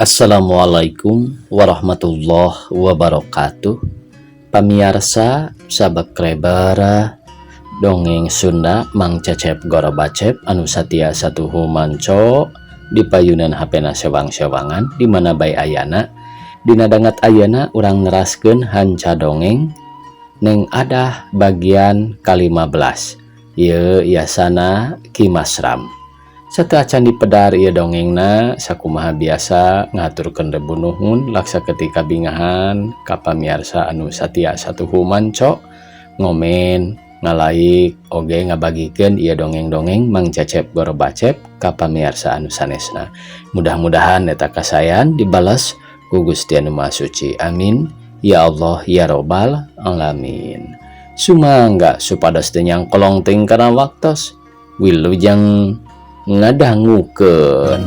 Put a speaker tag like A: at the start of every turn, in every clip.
A: Assalamualaikum warahmatullahi wabarakatuh. Pamiarsa subscriber Dongeng Sunda Mang Cecep Gorobacep anu satia satuhu manco di payunan HP na sewang-sewangan di mana bae ayana. Dina danget ayeuna urang neraskeun hanca dongeng Neng Adah bagian ka-15 ieu yasana Ki Masram. Sateuacan dipedar ieu dongengna, sakumaha biasa ngaturkeun rebu nuhun laksa ketika bingahan ka pamiarsa anu satia satuhu manco ngomen, ngalaik, oge ngabagikeun ieu dongeng-dongeng Mang Cecep Gorobacep ka pamiarsa anu sanesna. Mudah-mudahan eta kasayan dibalas ku Gusti Anu Maha Suci. Amin ya Allah ya robbal alamin. Sumangga supados teu nyangkolong teuing kana waktos. Wilujeng ngadangukeun.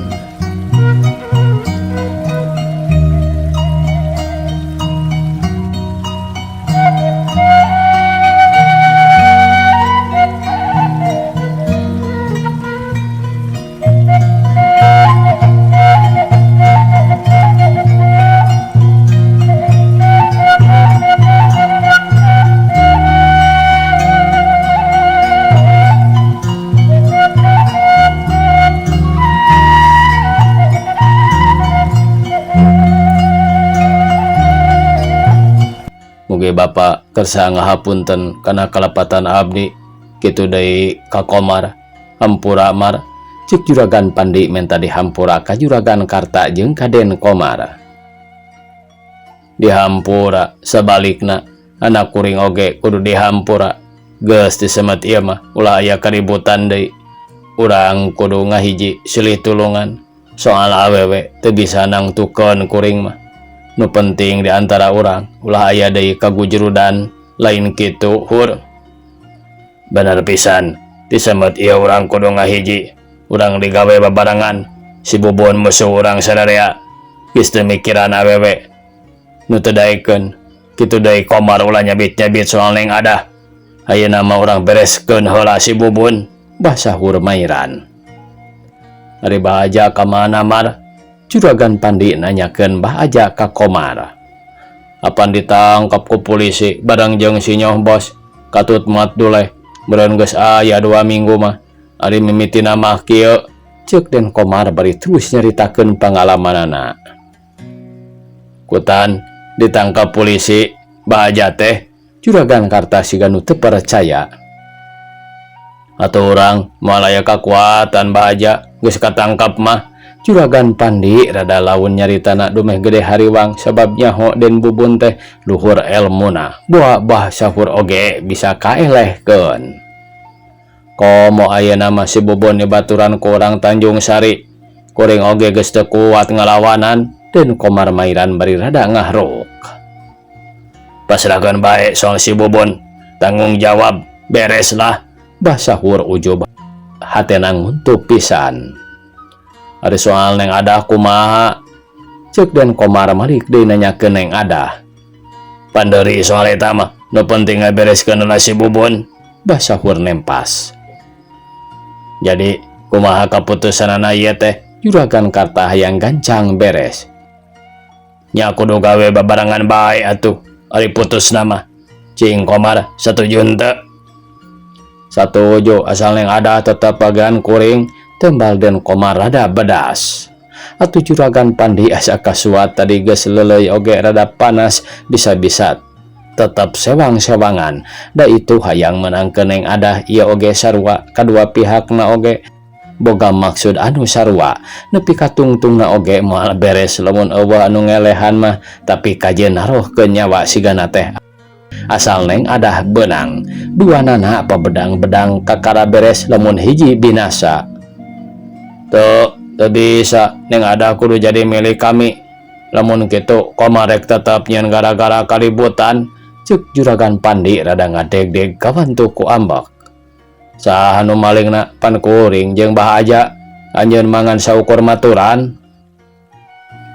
A: Mugi Bapak kersa ngahapunten kana kalepatan abdi kitu deui ka Komar hampura Mar. Cek Juragan Pandi menta dihampura ka Juragan Karta jeung ka Den Komar. Dihampura sabalikna anak kuring oge kudu dihampura. Geus disemet ieu mah ulah aya kaributan deui. Urang kudu ngahiji silih tulungan soal awewe teu bisa nangtukeun kuring mah. Nu penting di antara urang ulah aya deui kagujrudan lain kitu hur. Bener pisan disemet ieu urang kudu ngahiji. Urang digawe babarengan si Bubun musuh urang sadarea. Geus teu mikiran awewe nu teu daekeun kitu deui Komar ulah nyabit-nyabit soal Neng Adah. Ayeuna mah urang bereskeun heula si Bubun. Bah sahur Mairan. Ari Bah Aja ka mana Mar? Juragan Pandi nanyakeun Bah Aja ka Komar. Apan ditangkap ku polisi bareng jeung si Nyoh Bos katut mat duleh meureun geus aya 2 minggu mah. Ari mimitina mah kieu. Ceuk Den Komar bari terus nyaritakeun pangalamanana. Kutan ditangkap polisi Bah Aja teh. Juragan Karta siga nu teu percaya. Atuh urang moal aya kakuatan Bah Aja geus katangkap mah. Juragan Pandi rada laun nyaritana dumeh gede hariwang sabab nyaho Den Bubun teh luhur elmuna. Boa bah sahur oge bisa kaelehkeun. Komo ayeuna mah si Bubun dibaturan ku urang Tanjung Sari. Kuring oge geus teu kuat ngalawanan. Den Komar Mairan bari rada ngahruk. Pasrahkeun bae soal si Bubun, tanggung jawab beres lah. Bah sahur ujub hatena nguntup pisan. Ari soal Neng Adah kumaha? Ceuk Den Komar malik deui nanyakeun Neng Adah. Panderi soal eta mah, nu penting ngabereskeun heula si Bubun. Bah sahur nempas. Jadi kumaha kaputusanana ieu teh? Juragan Karta hayang gancang beres. Nya kudu gawe babarengan bae atuh. Ari putus nama. Cing Komar satuju henteu? Satuju asal Neng Adah tetep bagian kuring. Tembal Den Komar rada bedas. Atuh Juragan Pandi asa kasuat tadi geus leuleuy oge rada panas bisa-bisa tetep sewang-sewangan. Da itu hayang menangkeun Neng Adah ieu oge sarua kadua pihakna oge boga maksud anu sarua. Nepi ka tungtungna oge moal beres lamun eueuh anu ngelehan mah tapi kajeun naruhkeun nyawa sigana teh. Asal Neng Adah beunang dua nana pabedang-bedang kakara beres lamun hiji binasa. Teu, teu bisa Neng Adah kudu jadi milik kami. Lamun kitu Komarek tetep nyeun gara-gara kalibutan. Ceuk Juragan Pandi rada ngadegdeg kawantu ku ambek. Saha nu malingna pan kuring jeung Bah Aja anjeun mangan saukur maturan.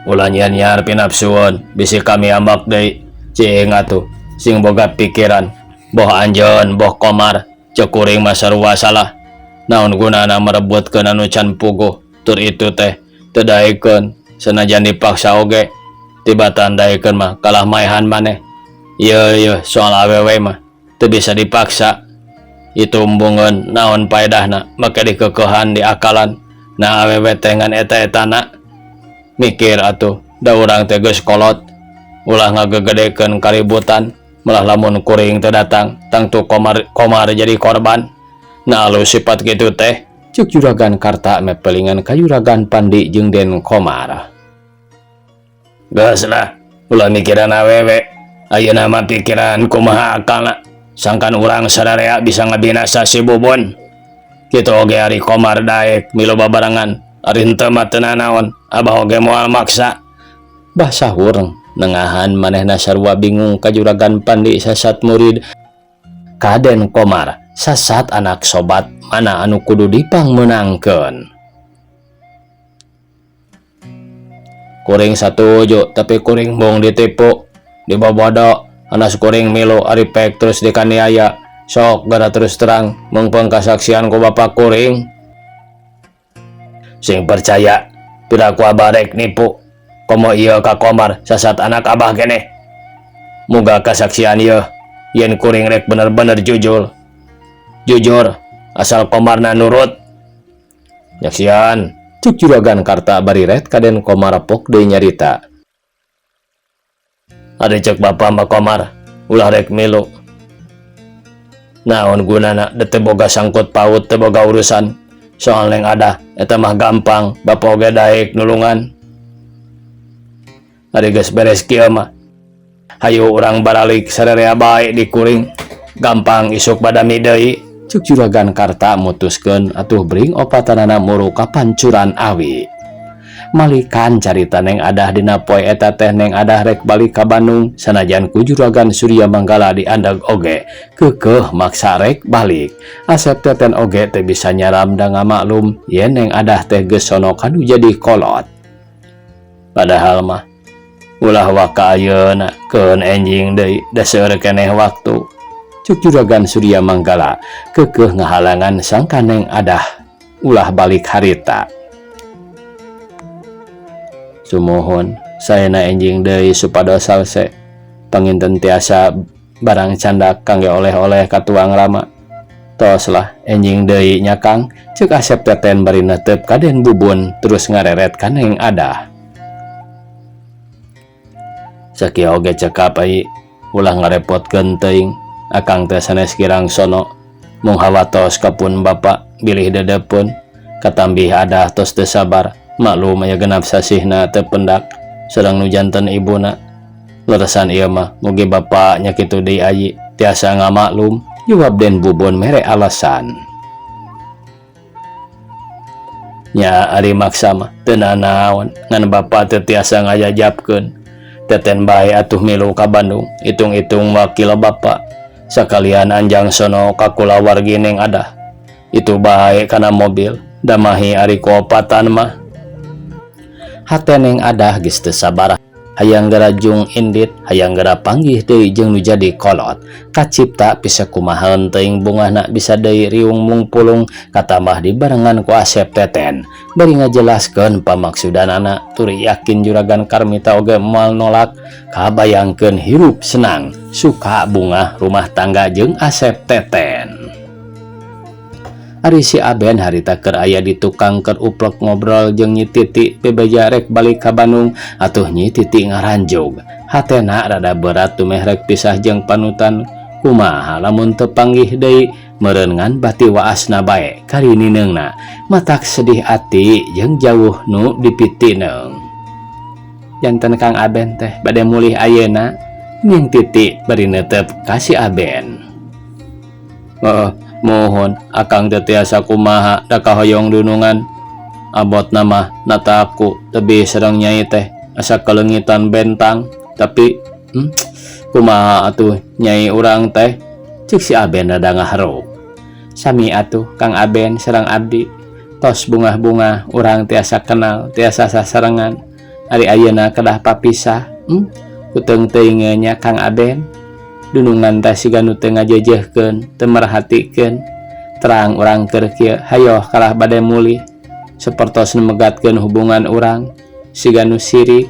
A: Ulah nyiar-nyiar pinapsueun bisi kami ambek deui. Cing atuh sing boga pikiran boh anjeun boh Komar ceuk kuring mah sarua salah. Naon gunana merebutkeun anu can puguh tur itu teh teu daekeun Sanajan dipaksa oge tibatan daekeun mah kalah maehan maneh. Ieu ieu soal awewe mah teu bisa dipaksa. Itu embungeun naon paedahna make dikeukeuhan diakalan. Nah awewe teh ngan eta-etana. Mikir atuh da urang teh geus kolot. Ulah ngagegedekeun kaributan. Malah lamun kuring teu datang tangtu Komar Komar jadi korban. Nah alus sifat kitu teh. Cuk Juragan Karta mepelingan ka Juragan Pandi jeung Den Komar. Geus lah, ulah mikiran awewe. Ayeuna mah pikiran kumaha akalna. Sangkan urang sararea bisa ngabinasa si Bubun. Kitu oge ari Komar daek milu babarengan. Ari henteu mah teu nanaon, Abah oge moal maksa. Bah sahur nengahan manehna sarua bingung ka Juragan Pandi sasat murid. Ka Den Komar sasat anak sobat mana anu kudu dipangmeunangkeun. Kuring satuju tapi kuring embung ditipu dibobodo anas kuring milu ari pek terus dikaniaya sok gara terus terang meungpeung kasaksian ku bapa kuring. Sing percaya piraku abah rek nipu komo ieu ka Komar sasat anak abah keneh. Muga kasaksian ieu yen kuring rek bener-bener jujur. Jujur asal Komarna nurut. Nyaksian cuk Juragan Karta bariret ka Den Komar pok deui nyarita. Ari cek bapa mah Komar ulah rek milu. Naon gunana da teu boga sangkut paut teu boga urusan. Soal neng ada eta mah gampang bapa oge daek nulungan. Ari geus beres kieu mah hayu urang baralik sararea bae di kuring. Gampang isuk badami deui. Cuk Juragan Karta mutuskeun atuh bring opatanana muru ka pancuran awi. Malikan carita Neng Adah dina poe eta teh Neng Adah rek balik ka Bandung sanajan ku Juragan Surya Manggala diandag oge keukeuh maksa rek balik. Asep Teten oge teu bisa nyaram da ngamaklum yen Neng Adah teh geus sono kanu jadi kolot. Padahal mah ulah waka ayeuna keun enjing deui da seueur keneh waktu. Cuk Juragan Surya Manggala keukeuh ngahalangan sangka Neng Adah ulah balik harita. Sumuhun saena enjing deui supados salse panginten tiasa barang candak kangge oleh-oleh ka tuang rama. Tos lah enjing deui nya Kang, ceuk Asep Teten bari netep ka Den Bubun terus ngareret ka Neng Adah. Sakieu oge cekap ai ulah ngarepotkeun teuing. Akang teh sanes kirang sono mung hawatos ka pun bapa bilih dedepeun katambih Adah tos teu sabar maklum aya genap sasihna teu pendak sareng nu janten ibuna. Leresan ieu mah mugi bapa nya kitu deui ayi tiasa ngamaklum jawab Den Bubun mere alasan. Nya ari maksa mah teu nanaon ngan bapa teu tiasa ngajajabkeun. Teten bae atuh milu ka Bandung hitung-hitung wakil bapa sakalian anjang sono ka kulawargi Neng Adah. Itu bae kana mobil damahi ari kuopatan mah. Hate Neng Adah geus teu sabar hayang gera jung indit hayang gera panggih deui jeung nu jadi kolot. Kacipta bisa kumaha teuing bungahna bisa deui riung mungpulung katambah dibarengan ku Asep Teten bari ngajelaskeun pamaksudanana turi yakin Juragan Karmita oge moal nolak kabayangkeun hirup senang suka bungah rumah tangga jeung Asep Teten. Ari si Aben harita keur aya di tukang keur uplek ngobrol jeung Nyi Titi bebeja rek balik ka Bandung atuh Nyi Titi ngaranjog. Hatena rada berat tumeh rek pisah jeung panutan kumaha lamun teu panggih deui meureun ngan bati waasna bae karinineungna matak sedih ati jeung jauh nu dipitineung. Janten Kang Aben teh bade mulih ayeuna Nying Titi bari neuteup ka si Aben. Heeh, mohon akang teu tiasa kumaha da kahoyong dunungan. Abotna mah nataku tebih sareng nyai teh asa kaleungitan bentang tapi kumaha atuh nyai urang teh ceuk si Aben rada ngahareup. Sami atuh Kang Aben sareng abdi tos bungah-bungah urang tiasa kenal tiasa sasarengan ari ayeuna kedah papisah. Kuteung teuing nya Kang Aben dunungan teh siga nu teu ngajejehkeun teu merhatikeun terang urang keur kieu hayoh kalah bade mulih sapertos nu megatkeun hubungan urang. Siga nu sirik.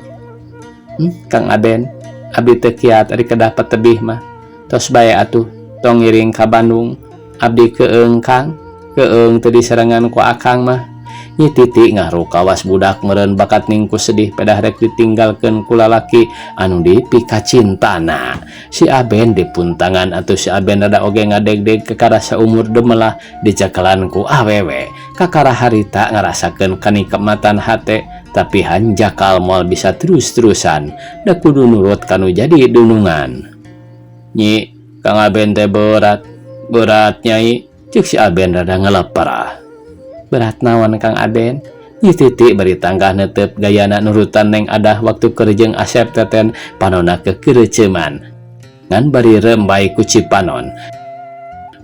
A: Kang Aben, abdi teu kiat ari kedah patebih mah. Tos bae atuh, tong ngiring ka Bandung. Abdi keung Kang, keung teu disarengan ku Akang mah. Nyi Titi ngarukawas budak meureun bakat ningku sedih pedah rek ditinggalkeun ku lalaki anu dipikacintana. Si Aben dipuntangan atuh si Aben rada oge ngadegdeg kakara saumur demelah dicakalan ku awewe. Kakara harita ngarasakeun kanikmatan hate tapi hanjakal moal bisa terus-terusan da kudu nurut kanu jadi dunungan. Nyi, Kang Aben teh berat, berat Nyai, cek si Aben rada ngeleperah. Berat naon Kang Aben? Nyi Titi bari tanggah netep gayana nurutan Neng Adah waktu keur jeung Asep Teten panonna kekeureuceuman. Ngan bari rembay ku cipanon.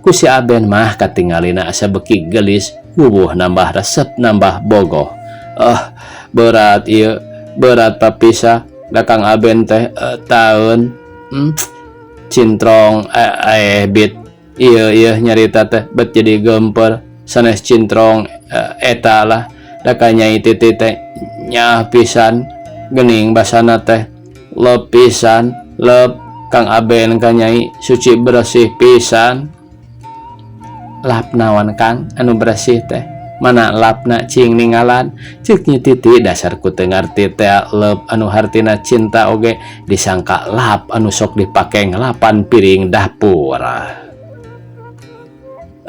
A: Ku si Aben mah katingalina asa beuki geulis, wuwuh nambah resep nambah bogoh. Ah, berat ieu, berat papisah da Kang Aben teh taeun. Cintrong bit ieu ieu nyarita teh bet jadi gemper. Sanes cintrong eta lah da ka Nyai Titi teh nyaah pisan geuning basana teh leup pisan leup Kang Aben ka Nyai suci bersih pisan. Lap naon Kang anu bersih teh mana lapna cing ningalan ceuk Nyi Titi dasar ku teu ngarti teh leup anu hartina cinta oge disangka lap anu sok dipake ngelapan piring dapur.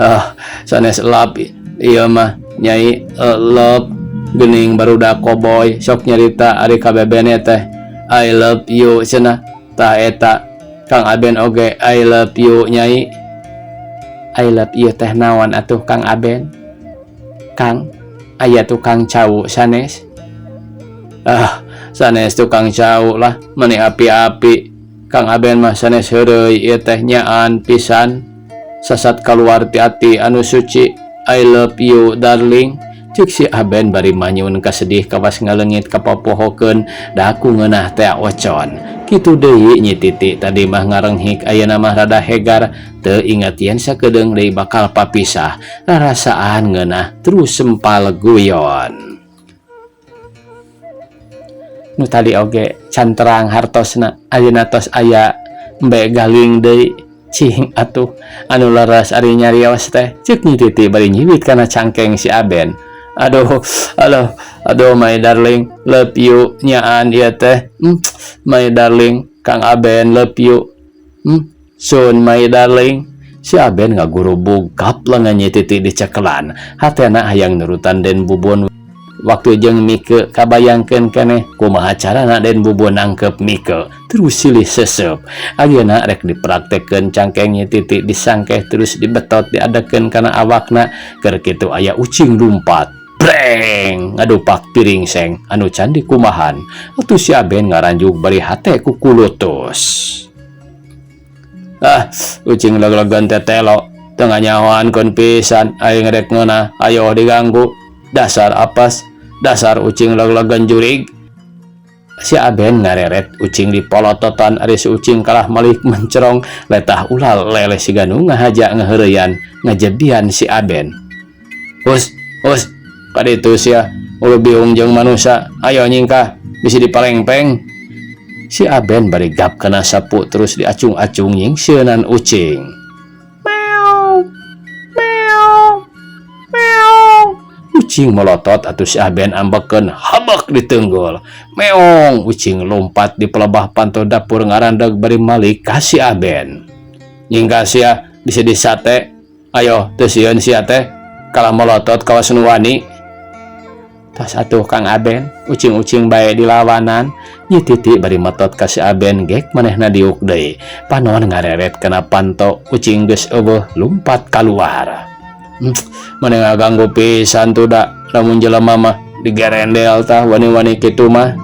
A: Ah, sanes lap ieu mah Nyai, love geuning barudak koboy sok nyarita ari ka bebene teh I love you cenah tah eta Kang Aben oge I love you Nyai. I love you teh naon atuh Kang Aben? Kang, aya tukang cau sanes? Ah, sanes tukang cau lah meni api-api. Kang Aben mah sanes heureuy ieu teh nyaan pisan. Sasat kaluar ti ati anu suci I love you darling. Cek si Aben bari manyun kasedih kawas ngaleungit kapopohokeun da ku ngeunah teh ocon. Kitu deui Nyi Titi tadi mah ngarenghik ayeuna mah rada hegar teu ingat yen sakedeung deui bakal papisah. Rarasaan ngeunah terus sempal guyon. Nu tadi oge can terang hartosna ayeuna tos aya embe galing deui. Cing atuh anu leres ari nyarios teh ceuk Nyi Titi bari nyiwit kana cangkeng si Aben. Aduh, aduh, aduh my darling, love you nyaan ieu teh. My darling, Kang Aben love you. Soon my darling. Si Aben ngagurubug kap lengan Nyi Titi dicekelan. Hatena hayang nurutan Den Bubun waktu jeung Mike kabayangkeun keneh kumaha carana Den Bubun nangkep Mike terus silih sesep. Ayeuna rek dipraktekkeun cangkeng Nyi Titi disangkeh terus dibetot diadekeun kana awakna keur kitu aya ucing lumpat. Breng ngadupak piring seng anu can dikumahan. Atuh si Aben ngaranjuk bari hate kukulutus. Ah, ucing leg-legan tetelo teu nganyahoankeun pisan aing rek ngeunah ayo diganggu. Dasar apes, dasar ucing leg-legan jurig. Si Aben ngareret ucing dipolototan ari si ucing kalah malik mencerong letah ulal leleh siga nu ngahaja ngaheureyan ngajebian si Aben. Hus, hus, kaditu sia ulu biung jeung manusa, ayo nyingkah bisi dipalengpeng. Si Aben bari gap kana sapu terus diacung-acung nyingsieunan ucing. Meow, meow, meow. Ucing melotot atuh si Aben ambekeun habak ditenggol. Meong, ucing lompat di pelebah panto dapur ngarandeg bari malik ka si Aben. Nyingkah sia bisi disate. Ayo teu sieun sia teh kalah melotot kawas nu wani. Tos atuh Kang Aben, ucing-ucing bae dilawanan. Nyi Titi bari metot ka si Aben gek manehna diuk deui. Panon ngareret kana panto, ucing geus eueuh lumpat kaluar. Maneh ngaganggu pisan tuh da, lamun jelema mah digerendel tah wani-wani kitu mah.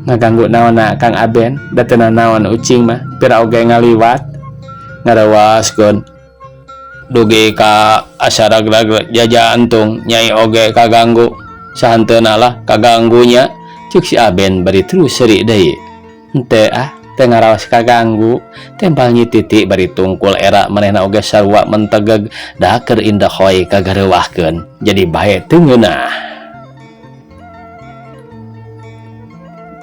A: Ngaganggu naonna Kang Aben, da teu nanaon ucing mah, pira oge ngaliwat. Ngarawaskeun dugi ka asa rag-rag jajantung, Nyai oge kaganggu. Sahanteuna lah kaganggunya. Cek si Aben bari terus seuri deui. Henteu ah, teu ngaraos kaganggu. Tempal Nyi Titi bari tungkul era manehna oge sarua mentegeg da keur indah hoi kagareuwahkeun. Jadi bae teu ngeunah.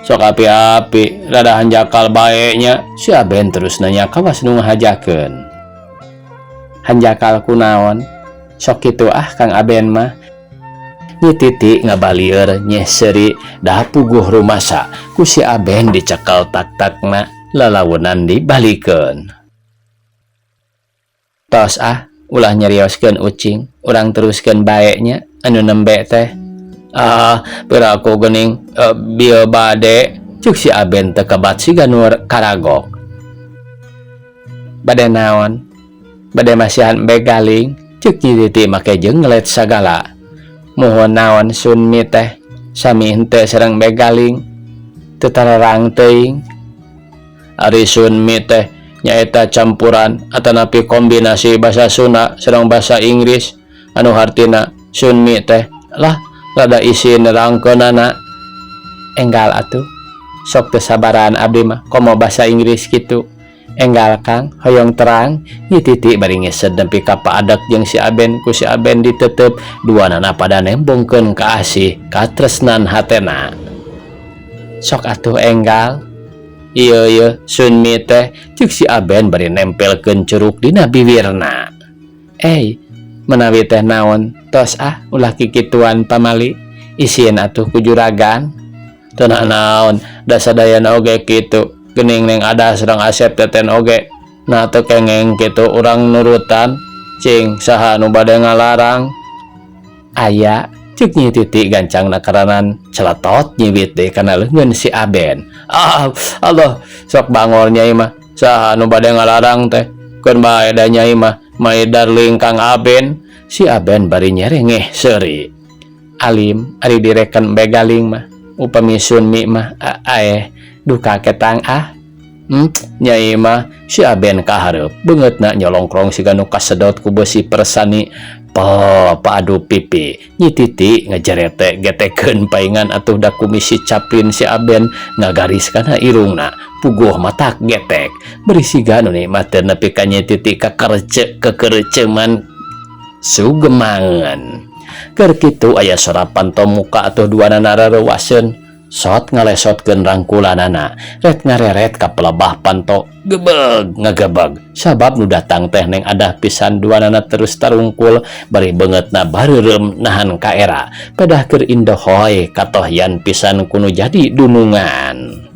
A: Sok api-api rada hanjakal bae nya. Si Aben terus nanya kawas nu ngahajakeun. Hanjakal kunaon? Sok kitu ah Kang Aben mah. Nyi Titi ngabalieur nyeh seuri da puguh rumasa ku si Aben dicekel tak-takna lalaunan dibalikeun. Tos ah ulah nyarioskeun ucing, urang teruskeun bae nya anu nembe teh. Ah, piraku geuning bieu bade cuk si Aben teu kebat siga nu karagok. Bade naon? Bade masihan embe galing cuk Nyi Titi make jeung ngelet sagala. Muhun naon sunmi teh sami henteu sareng embe galing teu tararang teuing. Ari sunmi teh nyaeta campuran atanapi kombinasi basa Sunda sareng basa Inggris anu hartina sunmi teh lah rada isin nerangkeunana. Enggal atuh sok teu sabaran abdi mah komo basa Inggris kitu. Enggal Kang hoyong terang. Nyi Titi bari ngesed nepi ka paadek jeung si Aben ku si Aben ditetep duanana pada nembongkeun ka asih katresnan hatena. Sok atuh enggal. Ieu ieu sunmi teh cuk si Aben bari nempelkeun curuk dina biwirna. Ey, menawi teh naon tos ah ulah kikituan pamali isin atuh ku juragan. Teu naon da sadayana oge kitu. Gening Neng Adah sareng Asep Teten oge nah teu kengeng kitu urang nurutan cing saha nu bade ngalarang. Aya cuk Nyi Titi gancangna karanan celetot nyiwit deui kana leungeun si Aben. Ah Allah sok bangor nyai mah saha nu bade ngalarang teh keun bae da nyai mah my darling Kang Aben. Si Aben bari nyerengeh seuri. Alim ari direken embe galing mah upami sunmi mah aeh duka ketang ah. Nyai mah si Aben kahareup beungeutna nyolongkrong siga nu kasedot ku beusi persani po paadu pipi. Nyi Titi ngajerete getekeun paingan atuh da kumisi Chaplin si Aben ngagaris kana irungna puguh matak getek beri siga nu nikmat teu nepi ka Nyi Titi kakerce kekereceman sugemangan. Keur kitu aya sora panto muka atuh duanana rareuwaseun sot ngalesotkeun rangkulanana ret ngareret ka pelebah panto gebeg ngagebeg sabab nu datang teh Neng Adah pisan duanana terus tarungkul bari beungeutna bareureum nahan kaera pedah keur indohoy katohyan pisan kuno jadi dunungan.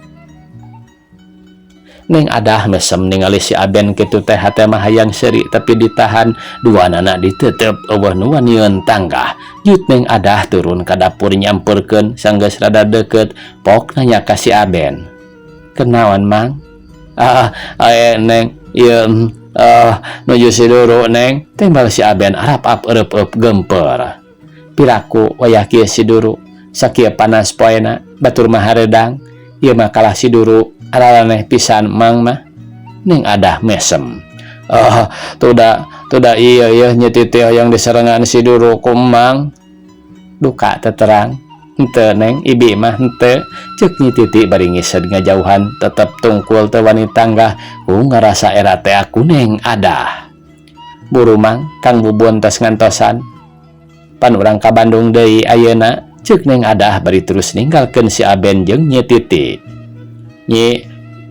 A: Neng Adah mesem ningali si Aben kitu teh hate mah hayang seuri tapi ditahan duanana ditetep eueuh nu wanieun tanggah. Jut Neng Adah turun ka dapur nyamperkeun sanggeus rada deukeut pok nanya ka si Aben. Kenaon Mang? Ah, ae Neng, ieu nuju si Duru Neng, tembal si Aben arap-ap eureupeup gemper. Piraku wayah kieu si Duru, sakieu panas poena batur mah hareudang, ieu mah kalah si Duru araraneh pisan Mang mah. Neng Adah mesem. Oh, tuda tuda iya iya Nyi Titi hoyong diserengan si Duru ku Mang. Duka teterang. Henteu Neng, ibi mah henteu. Ceuk Nyi Titi bari ngised ngajauhan tetep tungkul teu wani tanggah ku ngarasa era teh aku Neng Adah. Buru Mang, Kang Bubun tos ngantosan. Pan urang ka Bandung deui ayeuna, ceuk Neng Adah bari terus ninggalkeun si Aben jeung Nyi Titi. Nyi,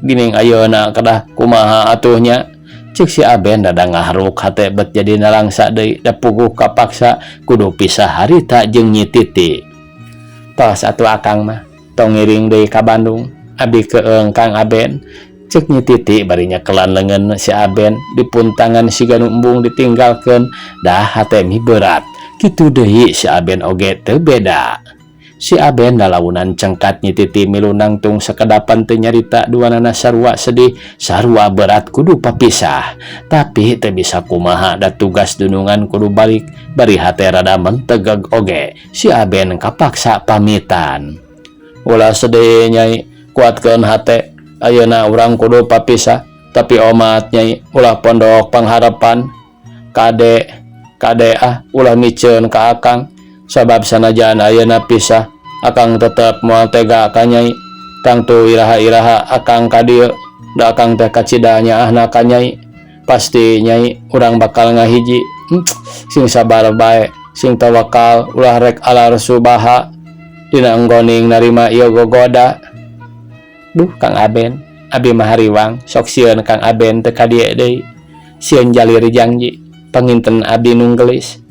A: geuning ayeuna kedah kumaha atuh nya? Ceuk si Aben rada ngaharuk hate bet jadi nalangsa deui da puguh kapaksa kudu pisah harita jeung Nyi Titi. Tos atuh akang mah tong ngiring deui ka Bandung, abdi keung Kang Aben. Ceuk Nyi Titi bari nyekelan leungeun si Aben dipuntangan siga nu embung ditinggalkeun dah hate miberat. Kitu deui si Aben oge teu beda. Si Aben lalaunan cengkat Nyi Titi milu nangtung sakedapan teu nyarita duanana sarua sedih sarua berat kudu papisah. Tapi teu bisa kumaha da tugas dunungan kudu balik bari hate rada mentegeg oge. Si Aben kapaksa pamitan. Ulah sedih Nyai, kuatkeun hate. Ayeuna urang kudu papisah, tapi omat Nyai ulah pondok pangharapan. Kade, kade ah ulah miceun ka akang. Sabab sanajan ayeuna pisah, akang tetep moal tega ka Nyai. Tangtu iraha-iraha akang ka dieu, da akang teh kacida nyaahna ka Nyai. Pasti Nyai urang bakal ngahiji. Sing sabar bae, sing tawakal ulah rek alar subaha. Dina enggoning narima ieu gogoda. Duh Kang Aben, abi mah hariwang sok sieun Kang Aben teu ka dieu deui. Sieun jalir janji, panginten abdi nu geulis.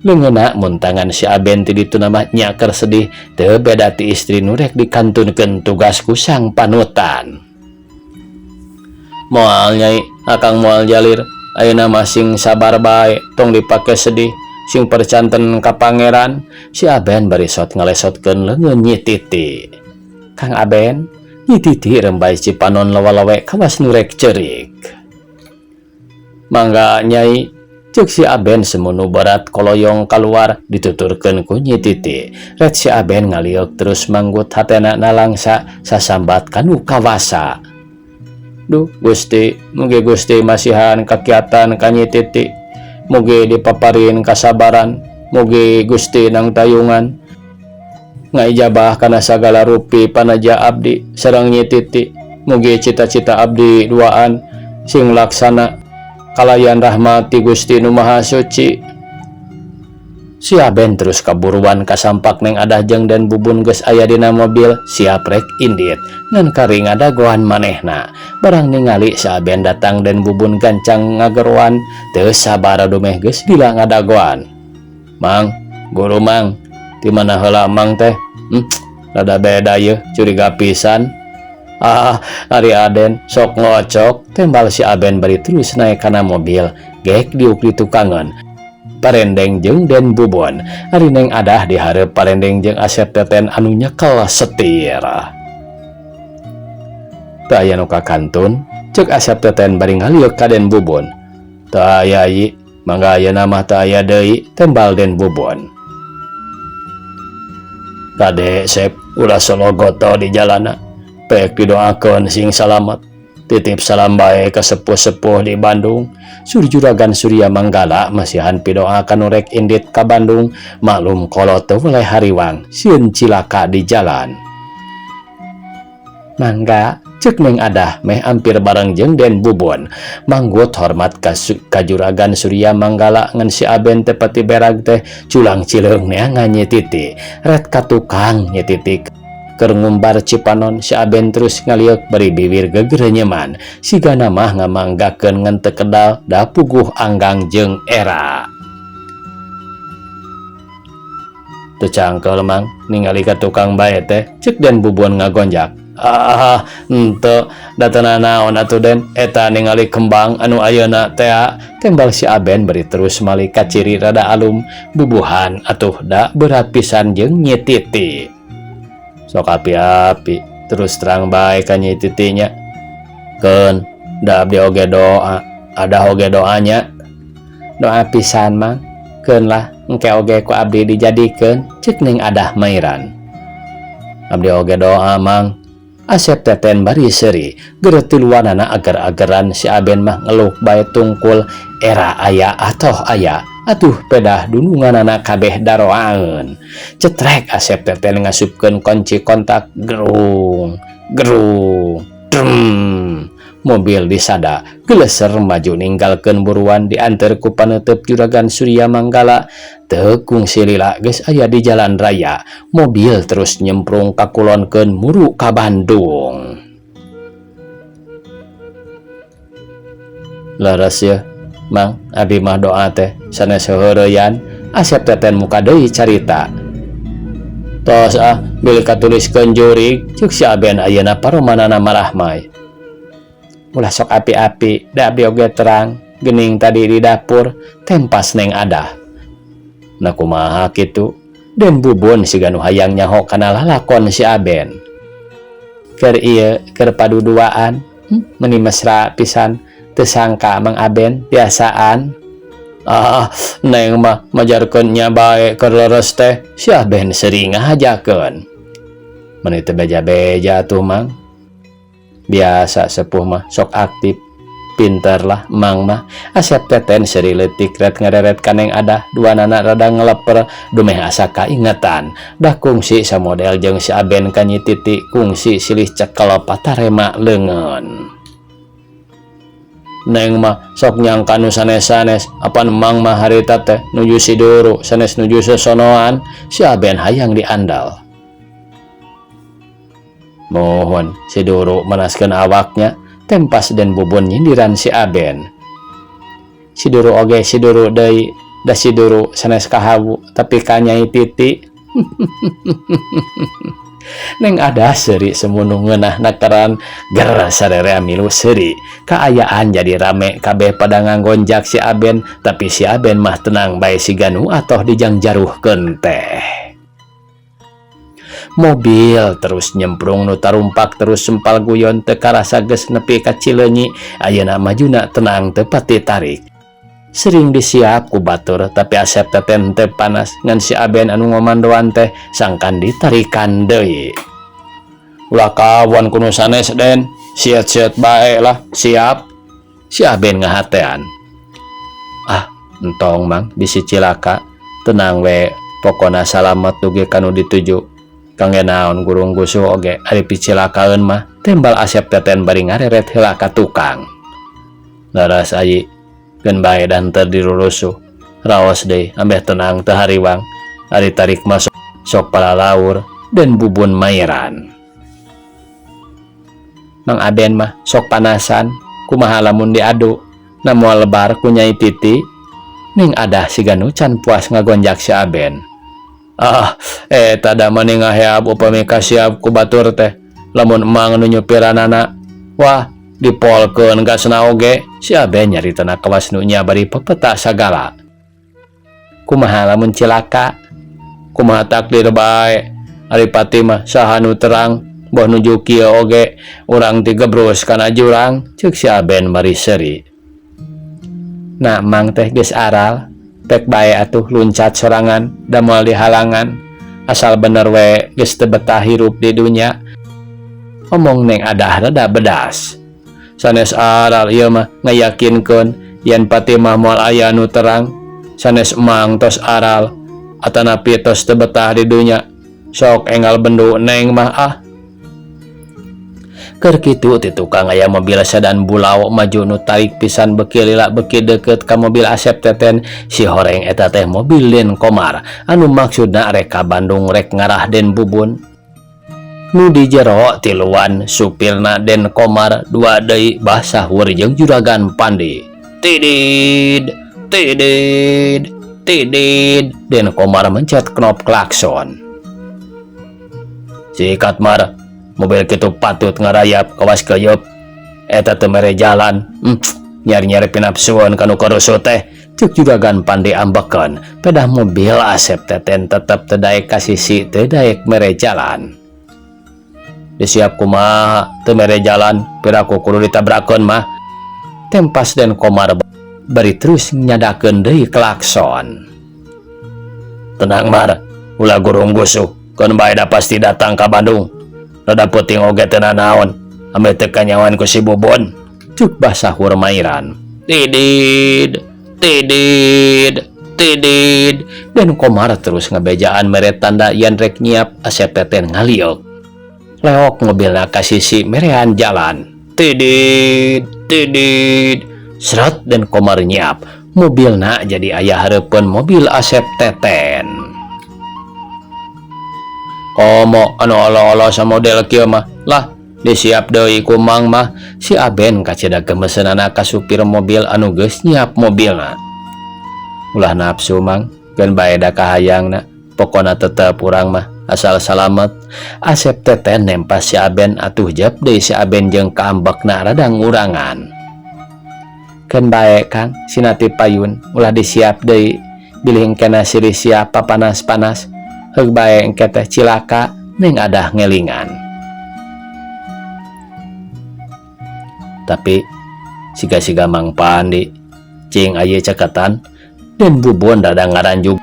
A: Leungeunna muntangan si Aben ti dituna mah nya keur sedih teu beda ti istri nu rek dikantunkeun tugas ku sang panutan. Moal Nyai, akang moal jalir. Ayeuna mah sing sabar bae, tong dipake sedih. Sing percanten ka Pangeran. Si Aben bari sot ngalesotkeun leungeun Nyi Titi. Kang Aben, Nyi Titi rembay cipanon lewe-lewe kawas nu rek ceurik. Mangga Nyai, ceuk si Aben semunu berat koloyong kaluar dituturkeun ku Nyi Titi. Ret si Aben ngaliuk terus manggut hatena nalangsa sasambat kanu kawasa. Duh Gusti, mugi Gusti masihan kakiatan ka Nyi Titi. Mugi dipaparin kasabaran, mugi Gusti nangtayungan. Ngaijabah kana sagala rupi panaja abdi sareng Nyi Titi. Mugi cita-cita abdi duaan sing laksana kalayan rahmat ti Gusti Nu Maha Suci. Si Aben terus kaburuan kasampak Neng Adah jeung Den Bubun geus aya dina mobil siap rek indit ngan kari ngadagoan manehna. Barang ningali si Aben datang Den Bubun gancang ngageroan teu sabar dumeh geus lila ngadagoan. Mang, guru mang, di mana heula mang teh? Rada beda yeuh, curiga pisan. Ah, ari Aden sok ngocok, tembal si Aben bari terus naik kana mobil, gek diuk di tukangan. Parendeng jeung Den Bubun, ari Neng Adah dihareup Parendeng jeung Asep Teten anu nyekel setir. Teu aya nu kakantun, ceuk Asep Teten bari ngaliuk ka Den Bubun. Teu aya yi, mangga ayeuna mah teu aya deui, tembal Den Bubun. Kade Sep, ulah sologoto di jalana. Pek didoakeun sing salamet. Titip salam bae ka sepuh-sepuh di Bandung. Sur Juragan Surya Manggala masihan pidoa kanu rek indit ka Bandung. Maklum kolot teu weleh hariwang, sieun cilaka di jalan. Mangga, ceuk Neng Adah meh ampir bareng jeung Den Bubun. Manggut hormat ka Juragan Surya Manggala ngan si Aben teh pati berag teh culang cileung neangan Nyi Titi. Ret ka tukang Nyi Titi keur ngumbar cipanon si Aben terus ngaliuk bari bibir gegerenyeman. Sigana mah ngamanggakeun ngan teu kedal da puguh anggang jeung era. Teu cangkeul mang ningali ka tukang bae teh ceuk Den Bubun ngagonjak. Ah, henteu da teu nanaon atuh Den, eta ningali kembang anu ayeuna tea, tembal si Aben bari terus malik ka ciri rada alum bubuhan atuh da berat pisan jeung Nyi Titi. Sok api-api terus terang bae ka Nyi Titinya. Keun da abdi oge doa, ada oge doanya. Doa pisan mang, keun lah engke oge ku abdi dijadikeun, ceuk Neng Adah mairan. Abdi oge doa mang. Asep Teten bari seuri, geureuh tiluanana ager-ageran si Aben mah ngeluh bae tungkul era aya atoh aya. Atuh pedah dununganana kabeh daroaeun. Cetrek Asep Teten ngasupkeun kunci kontak gerung gerung drem. Mobil disada geleser maju ninggalkeun buruan dianteur ku paneuteub Juragan Surya Manggala. Teu kungsi lila geus aya di jalan raya. Mobil terus nyemprung kakulonkeun muru ka Bandung. Leres yeuh, Mang, abi mah doa teh sanes heureyan. Asep Teten muka deui carita. Tos ah, bilih katuliskeun jurig, ceuk si Aben ayeuna paromanana marahmai. Ulah sok api-api, da abdi oge terang, geuning tadi di dapur, tempas Neng Adah. Na kumaha kitu? Den Bubun siga nu hayang nyaho kana lalakon si Aben. Keur ieu, keur paduduaan, meuni mesra pisan, teu sangka Mang Aben biasaan. Ah, Neng mah majarkeun nya bae keur leres teh, si Aben sering ngahajakeun. Meuni teu beja-beja atuh Mang. Biasa sepuh mah sok aktif, pinter lah Mang mah. Asep Teten seri leutik ret ngareret ka Neng Adah, duanana rada ngeleper dumeh asa kaingetan. Dah kungsi samodel jeung si Aben ka Nyi Titi, kungsi silih cekel patarema leungeun. Neng mah sok nyangka nu sanes-sanes, apan Mang mah harita teh nuju siduru sanes nuju sosonoan, si Aben hayang diandal. Mohon si Duru manaskeun awaknya tempas Den Bubun nyindiran si Aben. Si Duru oge si Duru deui da si Duru sanes kahawu tapi ka Nyai Titi. Neng ada seuri semunu ngeunah nakaran ger sarerea milu seuri. Kaayaan jadi rame kabeh pada nganggonjak si Aben tapi si Aben mah tenang bae siga nu atoh dijangjaruhkeun teh. Mobil terus nyemprung nu tarumpak terus sempal guyon teu karasa geus nepi ka Cileunyi ayeuna majuna tenang teu pati tarik. Sering disiap ku batur tapi Asep teh teu panas ngan si Aben anu ngomandoan teh sangkan ditarikan deui. Ulah kawan ku nu sanes Den, siat-siat bae lah, siap. Si Aben ngahatean. Ah, entong Mang bisi cilaka, tenang we pokona salamet dugi ka nu dituju. Kangge naon gurung gusuh oge ari picilakaeun mah, tembal Asep Teten bari ngareret heula ka tukang. Laras ayi keun bae dan teu dirurusuh. Raos deui ambeh tenang teu hariwang. Ari tarik masuk sok palalaur dan Bubun mairan. Mang Aben mah sok panasan, kumaha lamun diadu, na moal lebar ku Nyai Titi. Ning adah siga nu can puas ngagonjak si Aben. Ah, eta da mani ngaheab upami kasiap ku batur teh. Lamun emang nu nyupiranana, wah dipolkeun gasna oge. Si Aben nyaritana kawas nu nya bari pepeta sagala. Kumaha lamun cilaka? Kumaha takdir bae? Ari pati mah saha nu terang, boh nuju kieu oge urang tigebrus kana jurang, ceuk si Aben bari seuri. Nah, mang teh geus aral, pek bae atuh luncat sorangan da moal dihalangan. Asal bener we geus teu betah hirup di dunya. Omong Neng Adah rada bedas. Sanes aral ieu mah ngayakinkeun yen pati mah moal aya nu terang. Sanes emang tos aral atanapi tos teu betah di dunya. Sok enggal bendu Neng mah ah. Keur kitu ti tukang aya mobil sedan bulau maju nu tarik pisan beuki lila beuki deukeut ka mobil Asep Teten. Si horeng eta teh mobil Den Komar anu maksudna rek ka Bandung rek ngarah Den Bubun. Nu di jero tiluan supirna Den Komar dua deui Bah Sahur jeung Juragan Pandi. Tidid tidid tidid Den Komar mencet knop klakson. Sikat Mar, mobil kitu patut ngarayap kawas keyeup. Eta teu mere jalan. Nyari-nyari pinapsuan kanu karusuh teh. Cuk Juragan Pandi ambekeun. Pedah mobil Asep Teten tetep teu daek ka sisi, teu daek mere jalan. Disiap kumaha teu mere jalan, piraku kudu ditabrakeun mah. Tempas Den Komar bari terus nyadakeun deui klakson. Tenang Mar, ulah gurung gusuh. Keun bae da pasti datang ka Bandung. Rada peuting oge teu nanaon, ameh teu kanyawan ku si Bubun. Cuk Bah Sahur mairan. Tidid, tidid, tidid. Den Komar terus ngebejaan mere tanda yen rek nyiap. Asep Teten ngaliuk. Leok mobilna ka sisi merean jalan. Tidid, tidid. Seret Den Komar nyiap. Mobilna jadi aya hareupeun mobil Asep Teten. Komo anu olo-olo sa model kieu mah lah disiap deui ku mang mah. Si Aben kacida gemeseunana ka supir mobil anu geus nyiap mobilna. Ulah nafsu mang, keun bae da kahayangna, pokona tetep urang mah asal salamet. Asep Teten nempas si Aben atuh jep deui si Aben jeung kaambekna rada ngurangan. Keun bae Kang, sinati payun ulah disiap deui, bilih engkena sirih siap papanas-panas. Heug bae engke teh cilaka. Neng Adah ngelingan. Tapi siga-siga Mang Pandi cing aye cekatan. Den Bubun rada ngaranjug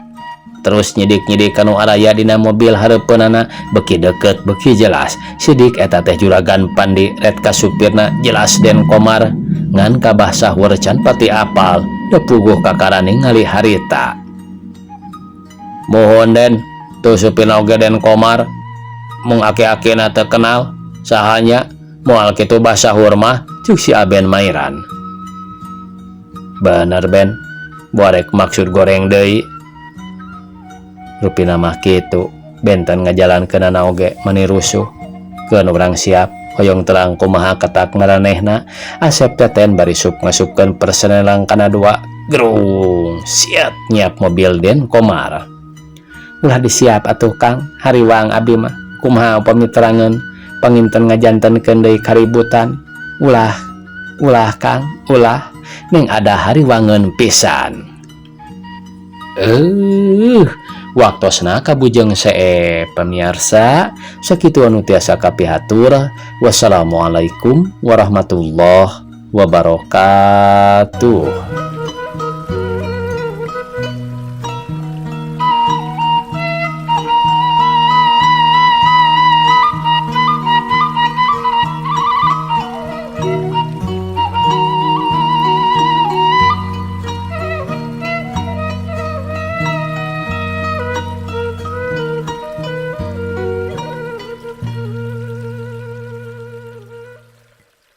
A: terus nyidik-nyidik kanu araya dina mobil hareupeunana beuki deukeut beuki jelas. Sidik eta teh Juragan Pandi ret ka supirna jelas Den Komar ngan ka Bah Sahur can pati apal depuguh kakara ningali harita. Mohon Den, tuh supirna oge Den Komar mung aki-akina teu kenal sahanya moal kitu Bah Sahur mah, cuk si Aben mairan. Bener Ben, borek maksud goreng deui. Rupina mah kitu, benten ngajalankeunana oge mani rusuh. Keun urang siap, hoyong terang kumaha ketak maranehna. Asep Teten bari sup ngasupkeun persenelang kana dua. Gerung, siap nyiap mobil Den Komar. Ulah disiap atuh, Kang, hariwang abi mah. Kumaha upami terangeun panginten ngajantenkeun deui kaributan. Ulah, ulah, Kang, ulah. Neng ada hariwangeun pisan. Waktosna kabujeng seep, pamiarsa. Sakitu anu tiasa kapihatur. Wassalamualaikum warahmatullahi wabarakatuh.